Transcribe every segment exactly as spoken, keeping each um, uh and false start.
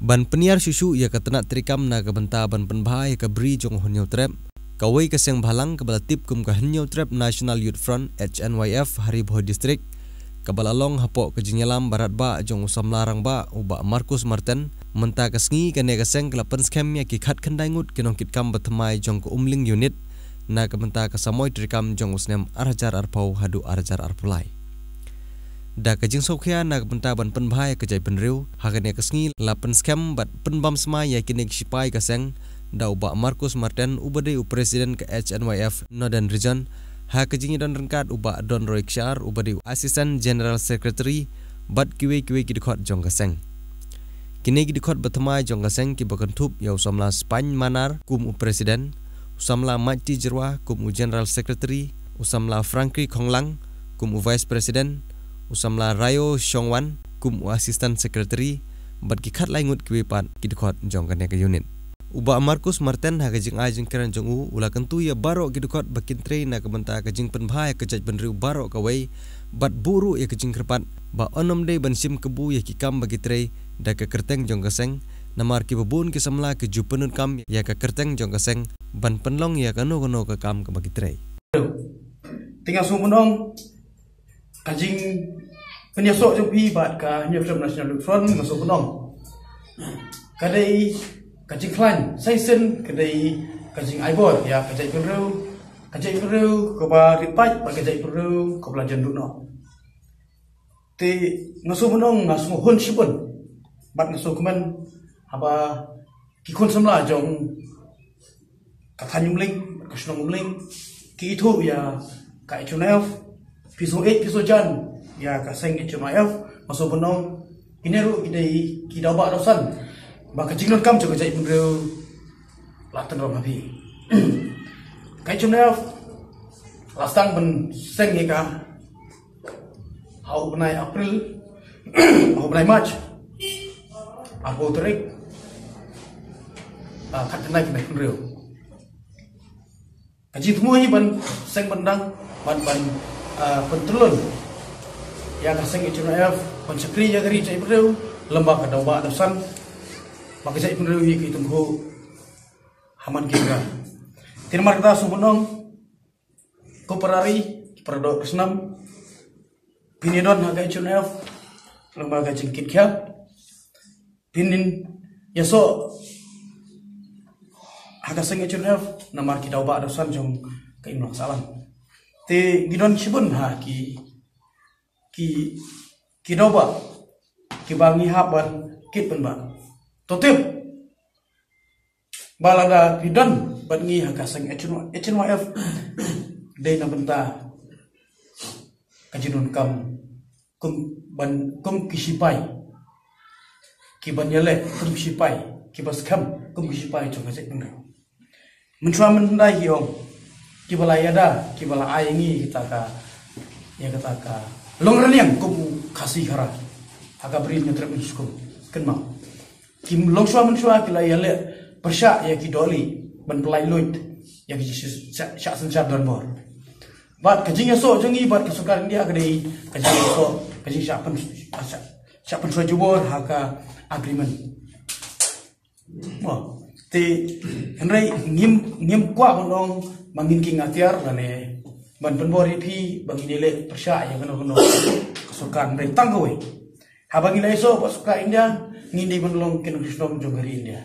Ban pynïar shuh shuh ïa ka tnat treikam na ka bynta ban pynbha ïa ka bri jong u Hynñiewtrep, kawei ka seng bhalang kaba la tip kum ka Hynñiewtrep National Youth Front, H N Y F, ha Ri Bhoi District, kaba la long hapoh ka jingïalam baratbah jong u samla rangbah u Bah Marcus Marten, mynta ka sngi kane ka seng ka la pynskhem ïa ki khatkhyndai ngut ki nongkitkam bathymmai jong ka Umling Unit na ka bynta ka samoi treikam jong u snem ar hajar arphew haduh ar hajar arphew lai. Da ka jingsngewkhia na ka bynta ban pynbha ïa ka jaitbynriew, ha kane ka sngi la pynskhem bad pynbam smai ïa kine ki shipai ka seng da u Bah Marcus Marten, uba dei u President ka H N Y F Northern Region, ha ka jingïadon ryngkat u Bah Donroy Kshaar, uba dei u Assistant General Secretary, bad kiwei kiwei ki dkhot jong ka seng. Kine ki dkhot bathymmai jong ka seng kiba kynthup ïa u samla Spaiñ Manar kum u President, u samla Maiti Jyrwa kum u General Secretary, u samla Frankie Khonglang kum u Vice President, u samla Rayo Shongwan kum u Assistant Secretary, bad ki khatlai ngut kiwei pat ki dkhot jong kane ka unit. U Bah Marcus Marten, ha ka jingai jingkren jong u, u la kyntu ïa baroh ki dkhot ba kin trei na ka bynta ka jingpynbha ïa ka jaitbynriew baroh kawei, bad buh ruh ïa ka jingkyrpad ba yn ym dei ban shim kabu ïa ki kam ba ki trei da ka kyrteng jong ka seng, namar kiba bun ki samla ki ju pyndonkam ïa ka kyrteng jong ka seng ban pynlong ïa kano kano ka kam kaba ki trei. Te nga sngewbha ban ong, ka jingpynïasoh jong phi bad ka Hynñiewtrep National Youth Front, nga sngewbha ban ong, ka dei ka jingkhlaiñ sa shisien, ka dei ka jingai bor ïa ka jaitbynriew, ka jaitbynriew kaba rit paid bad ka jaitbynriew kaba la jan duh noh. Te nga sngewbha ban ong, nga sngewhun shibun bad nga sngewkmen haba ki khun samla jong ka thaiñ Umling, ka shnong Umling, ki ithuh ïa ka H N Y F, phi sngewbha, phi sngewjan ïa ka seng H N Y F, nga sngewbha ban ong, kine ruh ki dei ki daw bah daw san ba ka jingdonkam jong ka jaitbynriew la tynrom ha phi. Ka H N Y F la sdang ban seng ïa ka ha u bnai April, ha u bnai March, arphew tarik, ah, khatkhyndai bnai hynriew. Ka jingthmu hi ban seng ban dang, ban, ban, ah, ban pyntyllun ïa ka seng H N Y F ban shakri ïa ka ri jaitbynriew lyngba ka daw bah daw san, ba ka jaitbynriew hi ki tyngkhuh ha man ki jaka. Te namar kata sngewbha ban ong, ko para ri, para doh para snam, phin ïadon ha ka H N Y F lyngba ka jingkit khiat, phin ïasoh ha ka seng H N Y F namar ki daw bah daw san jong ka imlang sahlang. Te ngi don shibun ha ki, ki, ki daw bah kiba ngi hap ban kit pynbah. To tip ba lada phi don bad ngi ha ka seng H N Y F, dei na bynta ka jingdonkam kum ban, kum ki shipai, kiban ïaleh kum ki shipai, kiba skhem kum ki shipai jong ka jaitbynriew. Mynshuwa myndai ki ong, kiba la ïada, kiba la ai ngi kita ka, ïa kita ka longrynïeng kum u Khasi Khara ha ka Bri Hynñiewtrep Mynshuwa, kynmaw. Ki longshuwa mynshuwa ki la ïaleh pyrshah ïa ki dohlieh ban pynlait luid ïa ki shah, shah, shah synshar donbor. Bad ka jingïasoh jong ngi bad ka sorkar India ka dei ka jingïasoh, ka jingshah pyn, shah, shah pynshoh jubor ha ka agreement. Mo, te hynrei ngim, ngim kwah ban ong ba ngin kieng atiar lane ban pynbor ïa phi ba ngin ïaleh pyrshah ïa kano kano ka sorkar, hynrei tang kawei, haba ngi la ïasoh bad sorkar India, ngin dei ban long ki nongshong shnong jong ka ri India.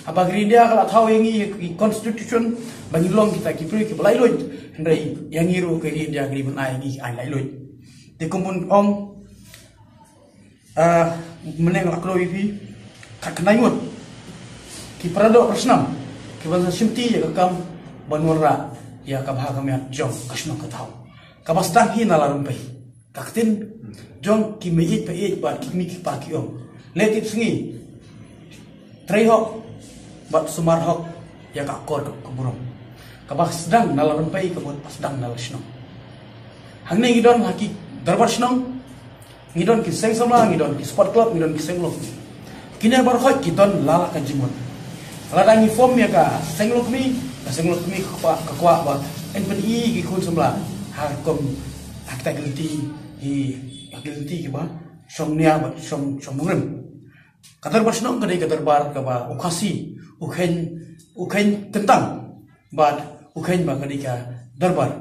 Haba ka ri India ka la thaw ïa ngi ïa ki constitution ba ngin long kita ki briew kiba laitluid, hynrei ïa ngi ruh ka ri India ka dei ban ai ïa ngi ki aiñ laitluid. Te kumba ong, ah, mynne nga la kdew ïa phi, khatkhyndai ngut ki para doh para snam kiban sa shimti ïa ka kam ban wanrah ïa ka bha ka miat jong ka shnong ka thaw, kaba sdang hi na la rympei. Ka ktien jong ki mei ïeit pa ïeit bad ki kmie ki kpa ki ong, leh tipsngi, trei hok bad sumar hok ïa ka akor ka, ka burom, kaba sdang na la rympei, kaba sdang na la shnong. Hangne ngi don ha ki dorbar shnong, ngi don ki seng samla, ngi don ki sport club, ngi don ki seng lok. Kine baroh ki don la la ka jingmut. Lada ngi form ïa ka seng lok kmie, ka seng lok kmie ka kwah, ka kwah ba yn pyni ki khun samla ha kum ha kita ki lynti, ki, ha ki lynti kiba shong nia bad shong, shong nongrim. Ka dorbar shnong ka dei ka dorbar kaba u Khasi u kheiñ, u kheiñ kyntang bad u kheiñ ba ka dei ka dorbar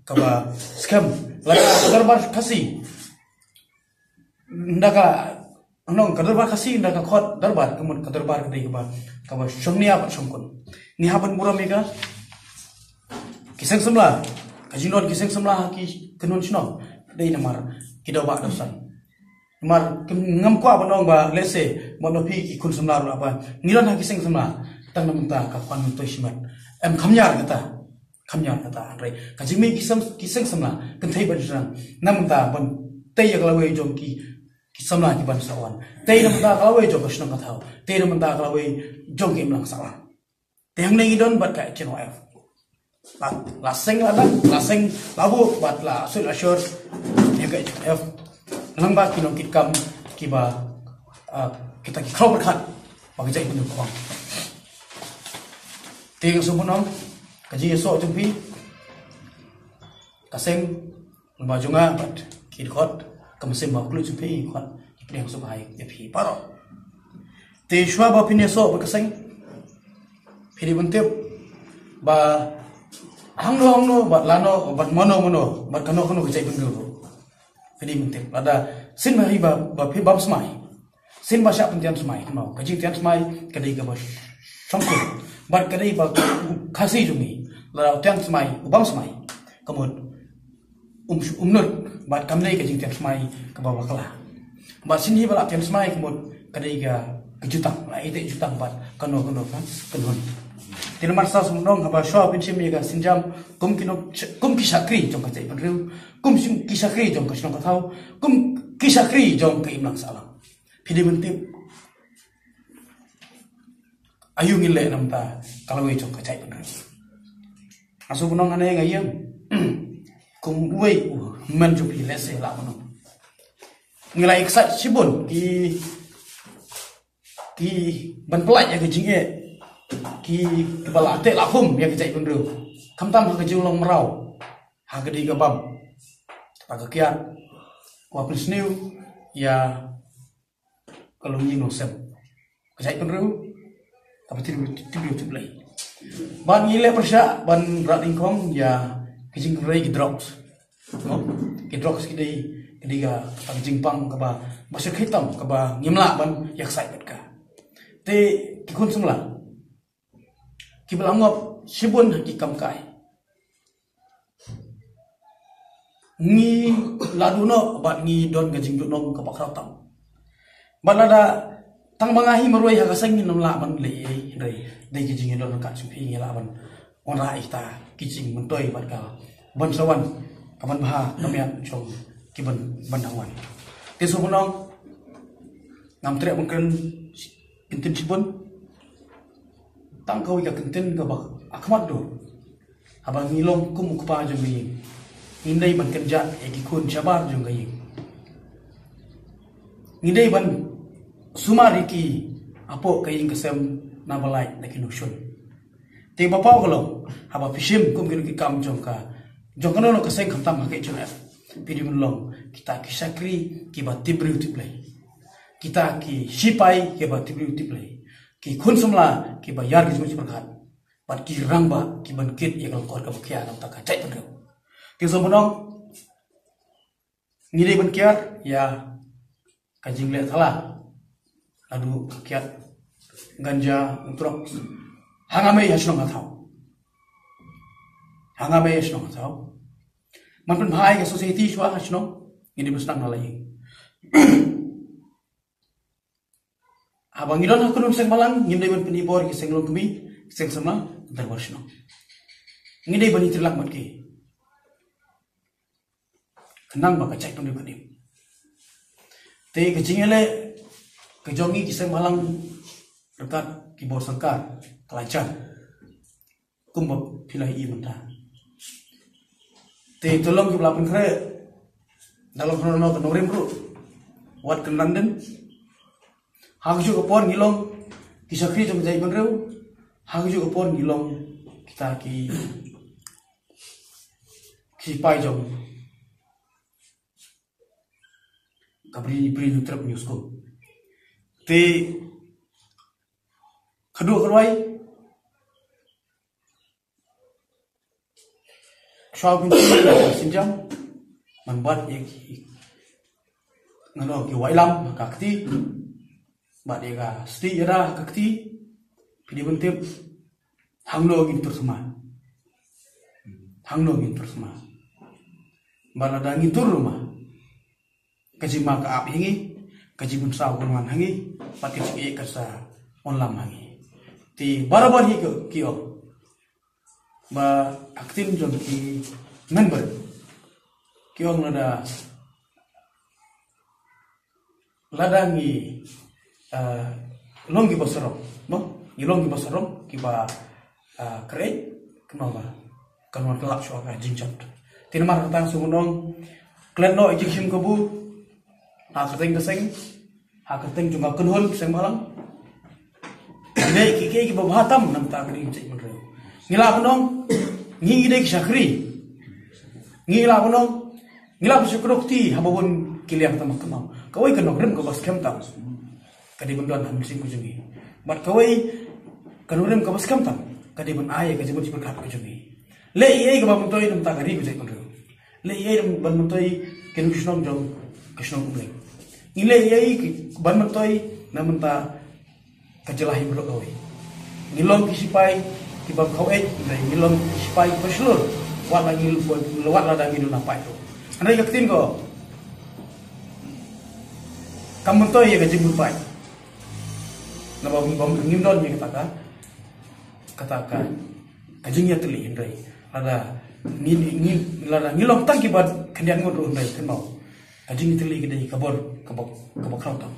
kaba skhem. Lada ka dorbar Khasi nda ka nong ka dorbar Khasi nda ka khot dorbar ka mut ka dorbar ka dei kaba, kaba shongnia bad shongkun. Ngi hap ban burom ïa ka ki seng samla, ka jingdon ki seng samla ha ki kynhun shnong dei namar ki daw ba daw san. Namar ngam kwah ban ong ba lehse mano phi ki khun samla ruh ba ngi don ha ki seng samla tang na mynta ka kwan myntoi shimet. Em kham ïar kata, kham ïar kata hynrei ka jingmih ki seng samla kynthei ban jrang na mynta ban tei ïa ka lawei jong ki, ki samla ki ban sa wan. Tei na mynta ka lawei jong ka shnong ka thaw, tei na mynta ka lawei jong ki imlang sahlang. Te hangne ngi don bad ka H N O F. La, la seng la dang, la seng la buh bad la sut la shor ïa ka H N O F. Nang ba ki nongkitkam kiba, ah, kita ki khraw pyrkhat ba ka jaitbynriew ka ong. Te nga sngewbha ong ka jingïasoh jong phi ka seng ba jong nga bad ki dkhot ka mynsiem ba khlem jong phi khot ki pdiang sngewbha ïa phi baroh. Te shuwa ba phin ïasoh bad ka seng phi dei ban tip ba hangno hangno bad lano bad mano mano bad kano kano ka jaitbynriew ruh phi dei ban tip. Lada sien ba hi ba, ba phi bam smai, sien ba shah pyntian smai, kumno ka jingtian smai ka dei kaba shongkun bad ka dei ba u Khasi jong ngi lada u tian smai u bam smai ka mut um, um nud bad kam dei ka jingtian smai kaba bakla. Bad sien hi ba la tian smai ka mut ka dei ka, ka jutang, la ite jutang bad kano kano ka kynhun. Te namar sa sum nong haba shuwa phin shim ïa ka sienjam kum ki nong, kum ki shakri jong ka jaitbynriew, kum ki shakri jong ka shnong ka thaw, kum ki shakri jong ka imlang sahlang. Phi dei ban tip aïu ngin leh na bynta ka lawei jong ka jaitbynriew. Nga sngewbha ban ong hangne nga ïeng kum uwei u hynmen jong phi lehse lah ban ong. Ngi la excite shibun ki, ki ban pynlait ïa ka jingeh, ki, kiba la teh la hum ïa ka jaitbynriew. Khamtam ha ka jinglong mraw, ha ka dei ka bam, kata ka kiad, ka pynsniew ïa ka longïing longsem ka jaitbynriew kaba tip briew tip Blei. Bad ngi leh pyrshah ban rah nyngkong ïa ka jingkynrei ki drugs. Ki drugs ki dei, ki dei ka, ka jingpang kaba, ba shu kheitam kaba ngim lah ban ïa ksai bad ka. Te ki khun samla kiba la ngop shibun ha ki kam kai. Ngi la duh noh bad ngi don ka jingduh noh kaba khraw tam. Bad lada tang ba nga hi marwei ha ka seng ngin ym lah ban leh ei ei hynrei dei ka jingïadon ryngkat jong phi ngi lah ban wanrah ïa kita ki jingmyntoi bad ka ban sa wan ka ban bha ka miat jong ki ban ban dang wan. Te sngewbha ban ong ngam treh ban kren kyntien shibun. Tang kawei ka kyntien kaba ha khmat dur. Haba ngi long kum u kpa jong ka ïing, ngi dei ban kynjah ïa ki khun shabar jong ka ïing. Ngi dei ban sumar ïa ki hapoh ka ïing ka sem na ba lait na ki nongshun. Te ba paw ka long haba phi shim kum ki nongkitkam jong ka, jong kano kano ka seng khamtam ha ka H N O F, phi dei ban long kita ki shakri kiba tip briew tip Blei, kita ki shipai kiba tip briew tip Blei, ki khun samla kiba ïar ki jingmut jingpyrkhat bad ki rangbah ki ban kit ïa ka lyngkot kaba khia na bynta ka jaitbynriew. Te sngewbha ban ong ngi dei ban kiar ïa ka jingleh thala naduh ka kiad ganja, drugs ha nga mei ha shnong ha thaw. Ha nga mei ha shnong ha thaw. Man pynbha ïa ka society shuwa ha shnong ngi dei ban sdang na la ïing. Haba ngi don ha kynhun seng bhalang ngim dei ban pyni bor ïa ki seng longkmie, ki seng samla, ki dorbar shnong. Ngi dei ban ïatrei lang bad ki khnang ba ka jaitbynriew kan im. Te ka jingïaleh ka jong ngi ki seng bhalang ryngkat ki bor sorkar ka la jan. Kumba phi la ïohi mynta. Te to long kiba la pynkhreh da long kano kano ka nongrim ruh wat kynran dien. Ha kajuh ka por ngi long ki shakri jong ka jaitbynriew, ha kajuh ka por ngi long kita ki, ki sipai jong ka Bri, Bri Hynñiewtrep Hynñiewskum. Te ka duh ka rwai, shuwa ban pynshim, man bat ïa ki, ngan ong ki wailam ha ka kti, bat ïa ka sdi ïa ka kti. Phi dei ban tip hangno ngin tur sma, hangno ngin tur sma. Ba lada ngin tur sma, ka jingma ka ap ha ngi, ka jingpynsaw ka wan ha ngi, bad ka jingïeit ka sa wan lam ha ngi. Te barabor hi ki ong ba, ha ka ktien jong ki member ki ong lada, lada ngi, ah, long kiba sarong, no? Ngi long kiba sarong, kiba, ah, khreh, kynmaw ba kan wan kylla shuwa ka jingjot. Te namar kata shu ngan ong, klet noh ïa ka jingshim kabu ha ka kyrteng ka seng, ha ka kyrteng jong ka kynhun seng bhalang. Ngi dei ki, ki, kiba bha tam na ka bynta ka ri ka jaitbynriew. Ngi lah ban ong ngi dei ki shakri. Ngi lah ban ong ngi lah ban shakri kti haba bun ki liang tam, kynmaw. Kawei ka nongrim kaba skhem tam ka dei ban don ha mynsiem ka jong ngi. Bad kawei ka nongrim kaba skhem tam ka dei ban ai ka jingmut jingpyrkhat ka jong ngi. Leh ei ei kaba myntoi na ka bynta ka ri ka jaitbynriew. Leh ei ei ban myntoi ki nongshong shnong jong ka shnong Umling. Ngi leh ei ei ban myntoi na ka bynta ka jylla hi baroh kawei. Ngi long ki shipai kiba khaw ei, ngi long ki shipai kiba shlur. Wat la ngi, wat lada ngi duna paid ruh. Hynrei ka ktien ka ong, kam myntoi ïa ka jingbun paid. Naba ngim don ïa kata ka, kata ka, ka jingïatylli, hynrei lada ngi, ngi, lada ngi long tang kiba khyndiat ngut ruh, hynrei kynmaw, ka jingïatylli ka dei ka bor kaba, kaba khraw tam.